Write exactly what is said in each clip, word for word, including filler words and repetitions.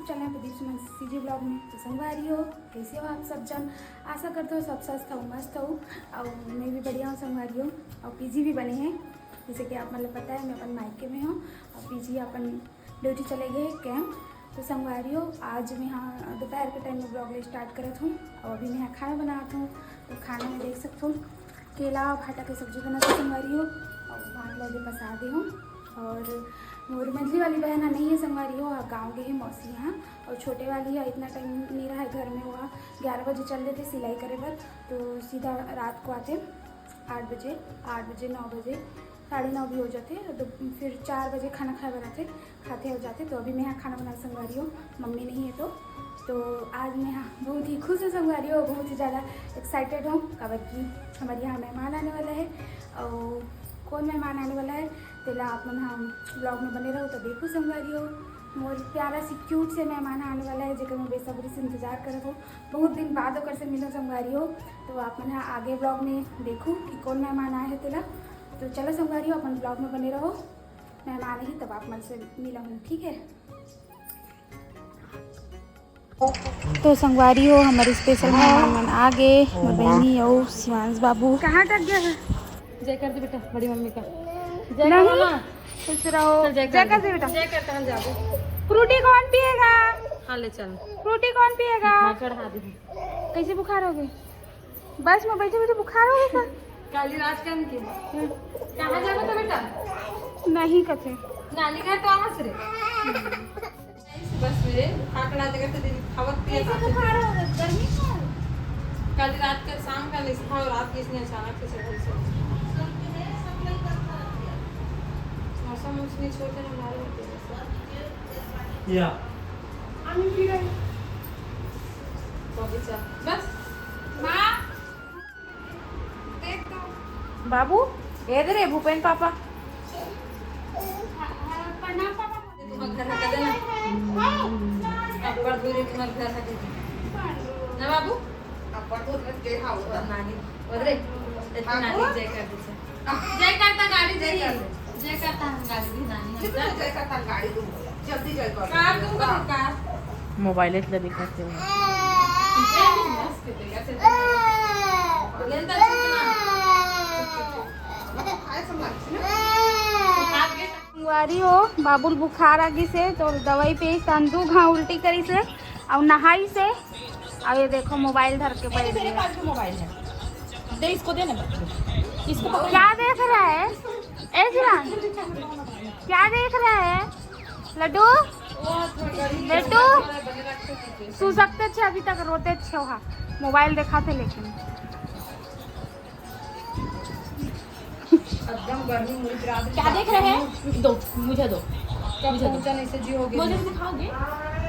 Channel Pradeep सुमन CG blog में। तो संगवारी हो, कैसे हो आप सब जन? आशा करते हो सब स्वस्थ हो, मस्त हो। और मैं भी बढ़िया हूँ संगवारी हो। और पीजी भी बने हैं, जैसे कि आप मतलब पता है, मैं अपन मायके में हूँ और पीजी अपन ड्यूटी चले गए कैंप। तो संगवारी हो, आज मैं यहाँ दोपहर के टाइम में ब्लॉग ले स्टार्ट करत हूँ। और अभी मैं यहाँ खाना बनात हूँ, तो खाना में देख सकते हो, केला भाटा के सब्जी बनात हूँ संगवारी हो, और भात लगे पसा दे हूँ। और मोर मंझली वाली बहन ह नहीं है संगवारी हो, ह गाँव गे हे मौसी यहाँ। और छोटे वाली ह इतना टाइम नहीं रहा है घर में, वो ग्यारह बजे चल देते सिलाई करे बर, तो सीधा रात को आते आठ बजे, आठ बजे, नौ बजे, साढ़े नौ भी हो जाते, तो फिर चार बजे खाना खाए बर आते, खाते हो जाते। तो अभी मैं यहाँ खाना बना संगवारी हो, मम्मी नहीं है तो। तो आज मैं यहाँ बहुत ही खुश हूँ संगवारी हो, बहुत ही ज़्यादा एक्साइटेड हूँ, काबर कि हमारे यहाँ मेहमान आने वाला है। और कौन मेहमान आने वाला है, तेला आप मन हम ब्लॉग में बने रहो तो देखो संगवारी हो। मोर प्यारा सी क्यूट से मेहमान आने वाला है, जेकर मैं बेसब्री से इंतजार करत हूँ। बहुत दिन बाद ओकर से मिलो संगवारी हो, तो आप मन ह आगे ब्लॉग में देखो कि कौन मेहमान आए है तेला। तो चलो संगवारी हो, अपन ब्लॉग में बने रहो, मेहमान ही तब आप मन से मिला हूँ, ठीक है? तो संगवारी हो, हमारे स्पेशल मेहमान मन आ गए, मोर बहनी और शिवांश बाबू। कहाँ अटक गया है? जय कर दे बेटा, बड़ी मम्मी का। जय नहीं, कर मामा। खुश रहो। चल, जय जय कर कर दे। दे बेटा। जय कर, तहन जाबो। फ्रूटी कौन पिएगा? हाँ, ले चल। फ्रूटी कौन पिएगा? हाँ, चढ़ा दे। कैसे बुखार हो गई? बस में बैठे बैठे बुखार हो गया। काली रात के हमके। कहाँ जाबो तो बेटा? नहीं कथे। नानी घर तो आवास रे। बस रे, खाकड़ा देकर तो दिन खावत पिए कैसे खाते। बुखार हो गया? गर्मी में? काली रात के शाम का लिखा और रात के इसने अचानक से चढ़ाई से। मौसम उसने छोटे ना मालूम होते हैं। या। पानी पी रहे। बगीचा। बस। माँ। देख तो। बाबू, ए दे रे भूपेन पापा। प्रणाम पापा। तुम्हार घर हका देना। अब्बड़ दूर है तुम्हार घर हका देना। ना बाबू? अब्बड़ दूर में के हाँ, उधर नानी। उधरे। इतना बाबू? नानी जय कर दीजिए। जय करता गाड़ी दे। जय करता हम गाड़ी दी नानी हम। कितना जय करता गाड़ी दूँ? जल्दी जय कर। कार दूँ का कार? मोबाइल इतना दिखाते हैं। संगवारी हो, बाबुल बुखार आ गिस हे, तो दवाई पे तहन दू घाव उल्टी करिस हे, अउ नहाइस हे, अउ ये देखो मोबाइल धर के बैठ गया। मोबाइल है, दे इसको, दे ना, इसको पकड़। क्या देख रहा है? ए शिवांश, क्या देख रहा है? लड्डू, लड्डू, सो सकते अच्छे, अभी तक रोते अच्छे हो, हाँ, मोबाइल देखाथे लेकिन। एकदम गर्मी मुझे रात में क्या देख रहे हैं? दो, मुझे दो। कब मुझे दो। पहुंचा नहीं से जी हो गया। मुझे दिखाओगे?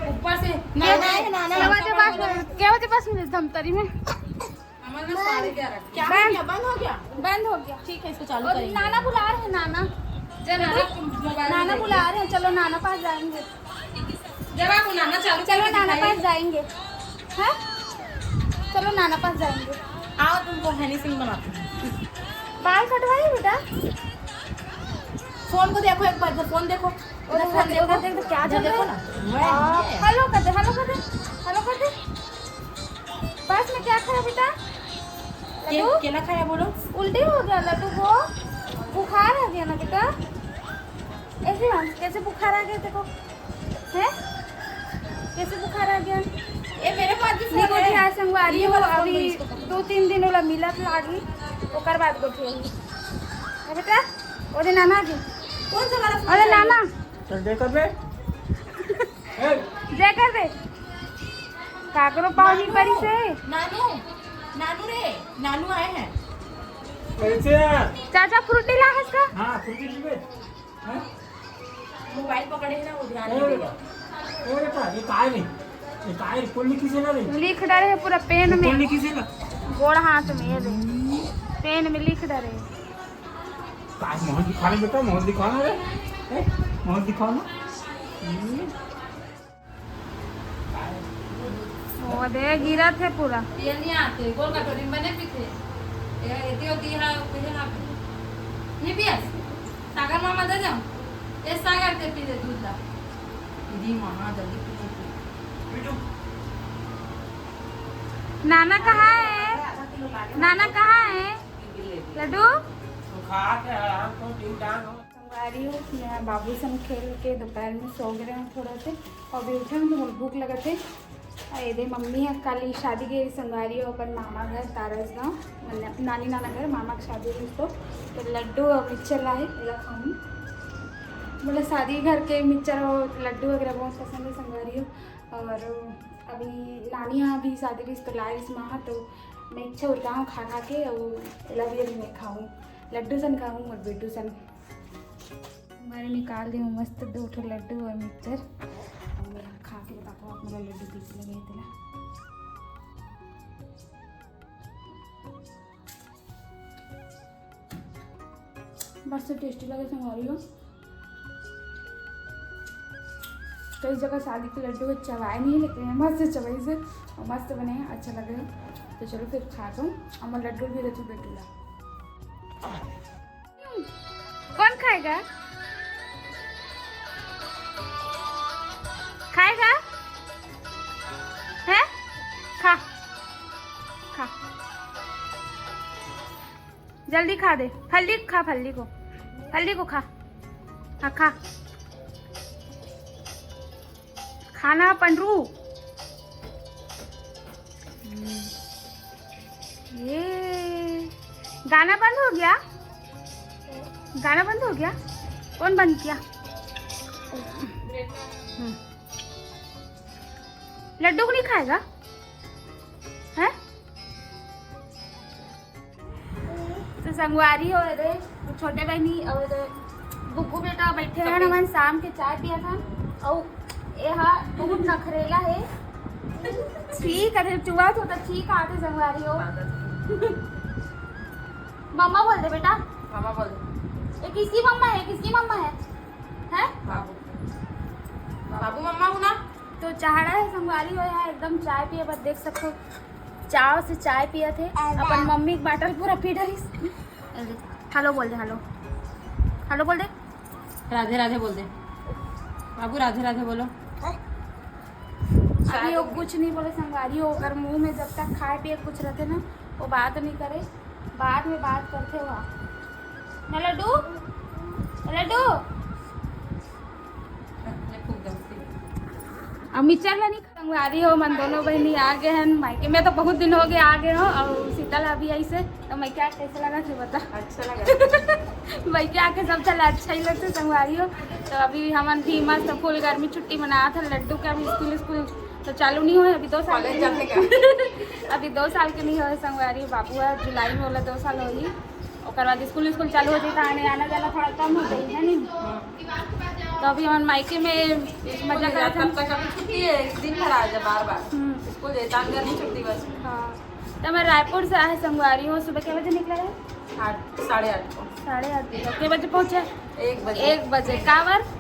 ऊपर से। ना, ना, ना, ना। क्या बजे बस, क्या बजे बस मिले धमतरी में? हमारे पास साढ़े ग्यारह। क्या हो बंद। गया? बंद हो गया? बंद हो गया। ठीक है, इसको चालू और करेंगे। नाना बुला रहे हैं, नाना। जा नाना, मोबाइल नाना देख। बुला रहे हैं, चलो नाना पास जाएंगे। जब आप नाना चालू चलो करेंगे नाना दिखाइए। पास जाएंगे। हैं? चलो नाना पास जाएंगे। आओ, तुमको हनी सिंह बनाते हैं। बाल कटवाइए बेटा। फोन को देखो एक बार, इधर फोन देखो। इधर उधर फोन देखो, देखो। उधर देखो, क्या इधर चल रहा देखो है? ना। मैं आ, ये। हेलो कर दे, हेलो कर दे, हेलो कर दे। बस में क्या खाया बेटा? के-, लड्डू? केला खाया बोलो। उल्टी हो गया लड्डू को, बुखार आ गया ना बेटा। ऐसे मान, कैसे बुखार आ गया देखो, हैं? कैसे बुखार आ गया? ये मेरे पास भी फोन देखो है। जी, आज संगवारी ये हो, वाला फोन अभी दो इसको पकड़ो। दो तीन दिन ओला मिलत लागी, ओकर बाद गोठियाही। है बेटा? ओदे नाना जी। कौन सा वाला फोन अरे चाहिए? नाना। चल दे कर बे। ए, जय कर दे। काकरो पावनी परी से। नानू, नानू रे, नानू आए हैं। कैसे यार? चाचा फ्रूटी ला है इसका? हाँ, फ्रूटी पीबे। हाँ? मोबाइल पकड़े है ना, वो ध्यान ए, नहीं देगा। ए बेटा, ये काय रे? ये काय रे? कोल लिखी से ना रे? लिख डरे है पूरा पेन ये में। कोल लिखी से ना? गोड़ हाथ में, ये दे। पेन में लिख डरे। काय मोहन दिखा रहे बेटा, मोहन दिखा ना रे। ए, मोहन दिखा ना। हम्म। वो दे गिरा थे पूरा। ये नहीं आते, गोल कटोरी में बने पीते। ये एती होती है, पीते ना। नहीं पिया? सागर मामा दे जाओ। ये सागर ते पी ले दूध ला। दीदी मामा जल्दी पी ले। नाना कहाँ है? नाना कहाँ है? लड्डू। संगवारी हो, मैं बाबू सन खेल के दोपहर में सो गए हूँ थोड़ा से, अभी उठे हूँ तो मोर भूख लगत है। अउ एदे मम्मी ह काली शादी गे रही संगवारी हो अपन मामा घर तारसगांव, मतलब नानी नाना घर मामा के शादी रही तो, तो लड्डू अउ मिक्सचर लाए, एला खाऊं। बोले शादी घर के मिक्सचर हो, लड्डू वगैरह बहुत पसंद है संगवारी हो। अउ अभी नानी यहाँ भी शादी रही तो लाए रही माँ, तो मैं इच्छा उरकाऊँ खा खा के, अउ एला भी अभी मैं खाऊँ, लड्डू सन खाऊँ और बेटू सन। हमारे निकाल दे मस्त दो ठो लड्डू और मिक्सचर। अब मैं खा के बताता हूँ आप मेरा लड्डू कैसे लगे तेला। बस से टेस्टी लगे संगवारी हो। कई जगह शादी के लड्डू को चबाए नहीं, लेकिन ये मस्त चबाई से और मस्त बने हैं, अच्छा लगे। तो चलो फिर खा दो, और लड्डू भी रखी बेटूला। कौन खाएगा? खाएगा? है? खा, खा। जल्दी खा दे, फल्ली खा, फल्ली को, फल्ली को खा। हाँ, खा। खाना पंडरू। हम्म। ये गाना बंद हो गया। गाना बंद हो गया। कौन बंद किया? हम्म। लड्डू को नहीं खाएगा? है? तो संगवारी हो रे, छोटे बहनी और गुग्गू बेटा बैठे हैं, हमन शाम के चाय पिया था। और ये हा बहुत नखरेला है। ठीक है, चुआ तो, तो ठीक आते संगवारी हो। मम्मा बोल दे बेटा। मम्मा बोल दे। ये किसकी मम्मा है? किसकी मम्मा है? हैं? बाबू। बाबू मम्मा हूँ ना। तो चाहड़ा है संगवारी हो, यहाँ एकदम चाय पिए, बस देख सकते हो, चाव से चाय पिया थे। अपन मम्मी के बाटल पूरा पी डरिस। हेलो बोल दे, हेलो, हेलो बोल दे। राधे राधे बोल दे बाबू, राधे राधे बोलो। अभी वो कुछ नहीं बोले संगवारी हो, अगर मुंह में जब तक खाए पिए कुछ रहते ना, वो बात नहीं करे, बाद में बात करते हो आप। ना लड्डू, लड्डू। अब मिक्सचर ला नहीं संगवारी हो, मन दोनों बहनी आ गए हैं मायके में। तो बहुत दिन हो गए आ गए हो, और शीतल अभी आई से, तो मैं क्या कैसे लगा थे बता। अच्छा लगा। मैं क्या के सब चला अच्छा ही लगते संगवारी हो। तो अभी हमन भी मस्त फुल गर्मी छुट्टी मनात हन, लड्डू के अभी स्कूल, स्कूल तो चालू नहीं होए, अभी दो साल के कॉलेज जाते नहीं। अभी दो साल के नहीं होए संगवारी, बाबू है जुलाई में, बोला दो साल होही, ओकर बाद स्कूल, स्कूल चालू हो जाई, तो आने आना जाना थोड़ा कम हो जाई, है नहीं? तो अभी हमन मायके में मजा करत हन। तब तक अभी छुट्टी है, एक दिन भर आ जा बार बार। हम्म। स्कूल जाता अंदर नहीं छुट्टी बस। हाँ। तो मैं रायपुर से आए संगवारी हो, सुबह के बजे निकला है? आठ, साढ़े आठ को। साढ़े आठ बजे। के बजे पहुँचे? एक बजे। एक बजे। काबर?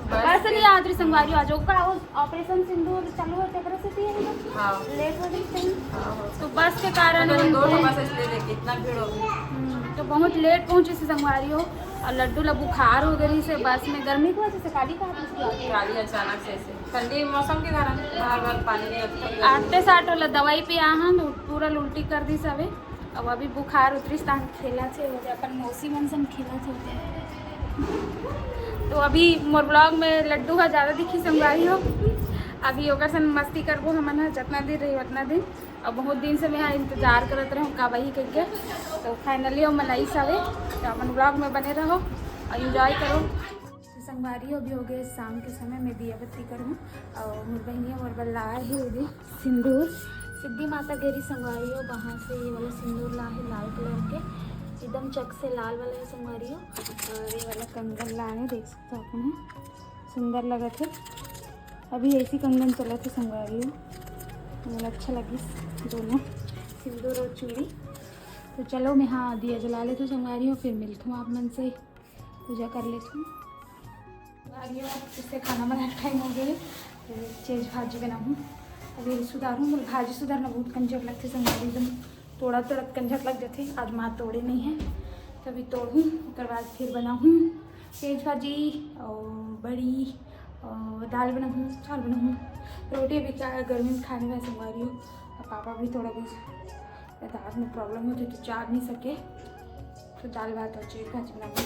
बस बस नहीं आवत रही संगवारी हो, आज ओकर ऑपरेशन सिंदूर चालू होते, एकरा से तो ये हाँ। लेट हो गई कहीं। हाँ, हो तो बस के कारण तो दो उनको ठो बस इसलिए लेके इतना भीड़ हो गई। हम्म, तो बहुत लेट पहुँचे से संगवारी हो, और लड्डू ला बुखार हो गई से बस में, गर्मी की वजह से काली का काली अचानक से ऐसे ठंडी मौसम के कारण बार बार पानी नहीं लगता। आटे साठ वाला दवाई पे आहा तो पूरा उल्टी कर दी सबे। अब अभी बुखार उतरिस तान खेला थे, ओदे अपन मौसी मन सन खेला थे ओदे। तो अभी मोर ब्लॉग में लड्डू का ज़्यादा दिखी संगवारी हो, अभी ओकर सन मस्ती करबो हमन ह, जितना दिन रही उतना दिन। अब बहुत दिन से मैं यहाँ इंतजार करत रहूँ का वही कह के, तो फाइनली हम मनाई सावे। तो अपन ब्लॉग में बने रहो और एंजॉय करो। तो संगवारी हो, अभी हो गए शाम के समय में दिया बत्ती करूँ और मोर बहनिया मोर बर लाए है ये सिंदूर। सिद्धि माता गेरी संगवारी हो, वहाँ से ये वाला सिंदूर ला है लाल कलर के, एकदम चक से लाल वाला है संगवारी हो। और ये वाला कंगन लाए, देख सकते हो आप मन, सुंदर लगत है। अभी ऐसी कंगन चलत है संगवारी हो, मोला अच्छा लगिस दोनों सिंदूर और चूड़ी। तो चलो मैं हाँ दिया जला लेती हूँ संगवारी हो, फिर मिलती हूँ आप मन से। पूजा कर लेती हूँ। आ गई हूँ, इससे खाना बनाने टाइम हो गया है। तो चेंज भाजी बनाऊँ। अभी सुधारूँ, बोले भाजी सुधारना बहुत कंजर लगते संगवारी, एकदम तोड़ा तोड़ा कंजर लग जाते। आज माँ तोड़े नहीं है, तो अभी तोड़ूँ, ओकर बाद फिर बनाऊँ चेंज भाजी और बड़ी और दाल बनाहूँ, चावल बनाहूँ, रोटी अभी क्या गर्मी में खाने में संगवारी हो। अब पापा भी थोड़ा बहुत दांत में प्रॉब्लम होती तो चाट नहीं सके, तो दाल भात और चीज भाजी बनाऊंगी।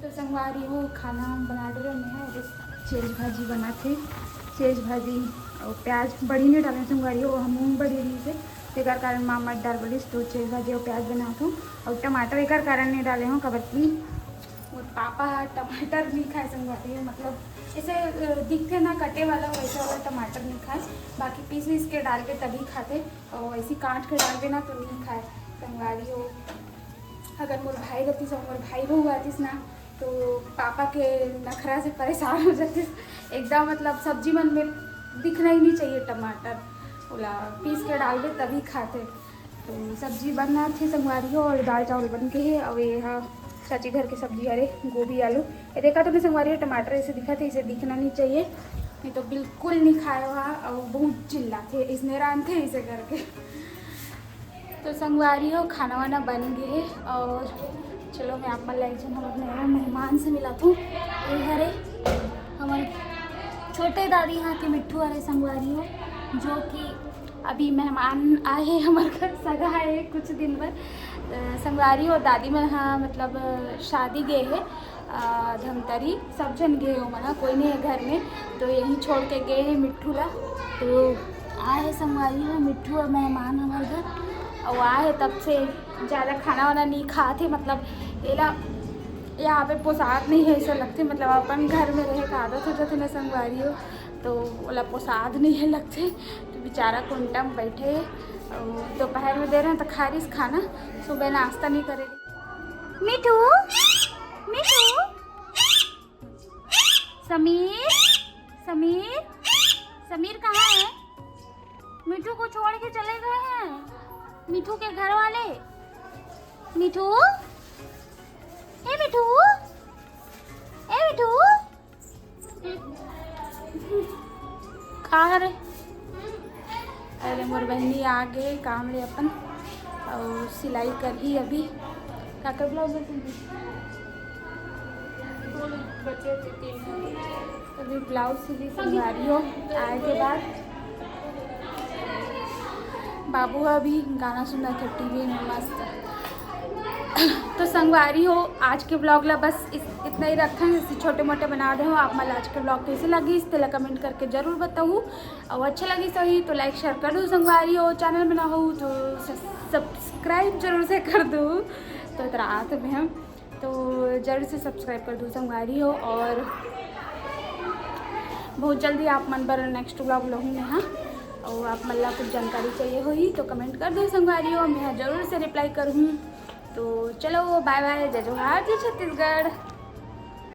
तो संगवारी हो, खाना बना डरे मैं, बस चेज भाजी बनाथे। चेज भाजी और प्याज बड़ी नहीं डाले संगवारी हो, हम मूंग बड़ी रही से, तेकर कारण माँ मत डाल बोलिस, तो चेज भाजी और प्याज बनात हूँ। और टमाटर एकर कारण नहीं डाले हूँ, काबर कि मोर पापा ह टमाटर नहीं खाए संगवारी हो, मतलब ऐसे अ, दिखते ना कटे वाला, वैसे वाला टमाटर नहीं खाए, बाकी पीस वीस के डाल के तभी खाते, और ऐसी काट के डाल देना तो नहीं खाए संगवारी हो। अगर मोर भाई रहतीस और मोर भाई बहू आतीस ना, तो पापा के नखरा से परेशान हो जातीस एकदम, मतलब सब्जी मन में दिखना ही नहीं चाहिए टमाटर, ओला पीस के डालबे तभी खाते। तो सब्जी बनना थे संगवारी हो, और दाल चावल बन के है। और ये हा चाची घर के सब्जी, अरे गोभी आलू, ये देखा तो नहीं संगवारी हो, टमाटर ऐसे दिखा थे, इसे दिखना नहीं चाहिए, नहीं तो बिल्कुल नहीं खाए वहाँ, और बहुत चिल्ला थे इसने रांध थे इसे करके। तो संगवारी हो, खाना वाना बन गए हे। और चलो, मैं आप मन ला एक झन हमर नया मेहमान से मिलात हूँ। ये हरे हमर छोटे दादी यहाँ के मिट्ठू हरे संगवारी हो, जो कि अभी मेहमान आए हे हमर घर, सगा आए हे कुछ दिन बर। अ, संगवारी हो, दादी मन हा मतलब शादी गए हे अ, धमतरी, सब झन गए हे ओमन ह, कोई नहीं है घर में, तो यहीं छोड़ के गए हे मिट्ठू ला। तो आए हे संगवारी हो मिट्ठू और मेहमान हमर घर, और आए हे तब से ज़्यादा खाना वाना नहीं खात हे, मतलब एला यहाँ पे पोसात नहीं है ऐसा लगते, मतलब अपन घर में रहे का आदत हो जाते ना संगवारी हो, तो ओला पोसात नहीं है लगते। तो बेचारा कुंटा में बैठे हे, और दोपहर में दे रहे हैं तो खा रही खाना, सुबह नाश्ता नहीं करे। मिठू, मिठू, समीर, समीर, समीर कहाँ है? मिठू को छोड़ के चले गए हैं मिठू के घर वाले। मिठू, ए मिठू, ए मिठू। का हरे? अरे मोर बहिनी आ गे काम ले अपन, और सिलाई करही अभी। काकर ब्लाउज है तुमने? अभी ब्लाउज सिली संगवारी हो आए के बाद। बाबू अभी गाना सुनत हे टीवी में मस्त। तो संगवारी हो, आज के ब्लॉग ला बस इस, इतना ही रखा है, इससे छोटे मोटे बना दे हो। आप मन ला आज के ब्लॉग कैसे लगी, इस तेला कमेंट करके जरूर बताऊ। और अच्छा लगी सही तो लाइक शेयर कर दो संगवारी हो, चैनल में ना हो तो सब्सक्राइब जरूर से कर दो। तो रात में हम तो जरूर से सब्सक्राइब कर दो संगवारी हो। और बहुत जल्दी आप मन बर नेक्स्ट ब्लॉग लाहूँ मैं, हाँ। और आप मन ला कुछ जानकारी चाहिए होही तो कमेंट कर दो संगवारी हो, मैं जरूर से रिप्लाई करूँ। तो चलो, बाय बाय, जय जोहार, जय छत्तीसगढ़।